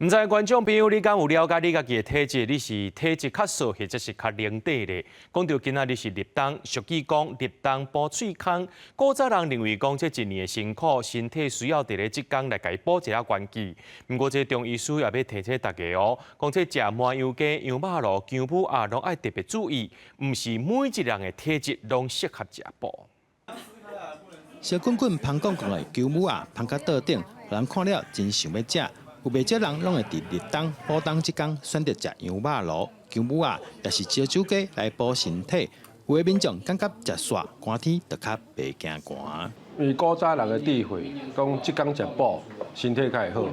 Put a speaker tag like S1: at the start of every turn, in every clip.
S1: 毋知觀眾朋友，你敢有了解你家己的體質？你是體質較燥，或者是較冷底咧？講到今仔日是立冬，俗語講立冬補喙空。古早人認為講這一年的辛苦，身體需要佇咧這工來共伊補一下元氣。毋過這中醫師也欲提醒大家哦，講這食麻油雞、羊肉爐、薑母鴨，攏愛特別注意，毋是每一個人的體質攏適合食補。
S2: 燒滾滾、芳滾滾的薑母鴨，芳甲桌頂，予人看了真想欲食。有袂少人攏會佇立冬補冬這工選擇食羊肉爐、薑母鴨，抑是燒酒雞來補身體。有的民眾感覺食煞寒天就較袂驚寒。
S3: 因為古早人的智慧，講這工食補，身體較會好，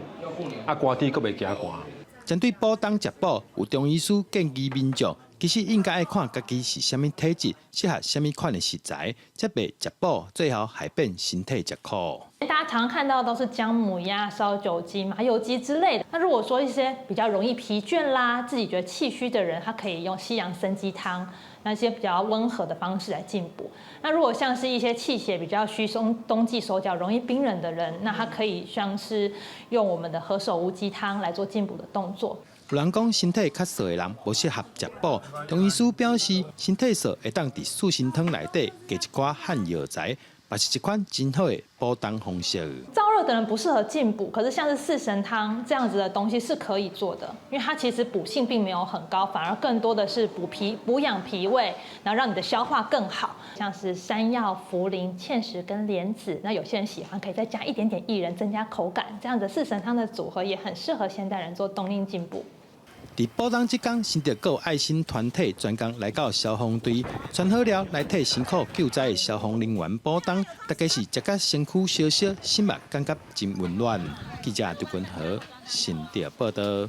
S3: 啊寒天閣袂驚寒。
S2: 針對補冬食補，有中醫師建議民眾，其實應該愛看家己是啥物體質，適合啥物款的食材，才袂食補，最後害變身體食苦。
S4: 大家常看到都是薑母鴨、燒酒雞、麻油雞之類的。那如果說一些比較容易疲倦啦，自己覺得氣虛的人，他可以用西洋參雞湯，那些比較溫和的方式來進補。那如果像是一些氣血比較虛鬆、冬季手腳容易冰冷的人，那他可以像是用我們的何首烏雞湯來做進補的動作。
S2: 有人講身體較燥的人無適合食補，中醫師表示，身體燥會當佇四神湯內底加一寡漢藥材，嘛是一款真好的補冬方式。
S4: 燥熱的人不適合進補，可是像是四神湯這樣子的東西是可以做的，因為它其實補性並沒有很高，反而更多的是補脾、補養脾胃，然後讓你的消化更好。像是山藥、茯苓、芡實跟蓮子，那有些人喜歡可以再加一點點薏仁，增加口感。這樣子四神湯的組合也很適合現代人做冬令進補。
S2: 佇補冬這工，新竹閣有愛心團體專工來到消防隊，穿好了來替辛苦救災的消防人員補冬，大家是食甲身軀燒燒，心嘛感覺真溫暖。記者張君和新竹報道。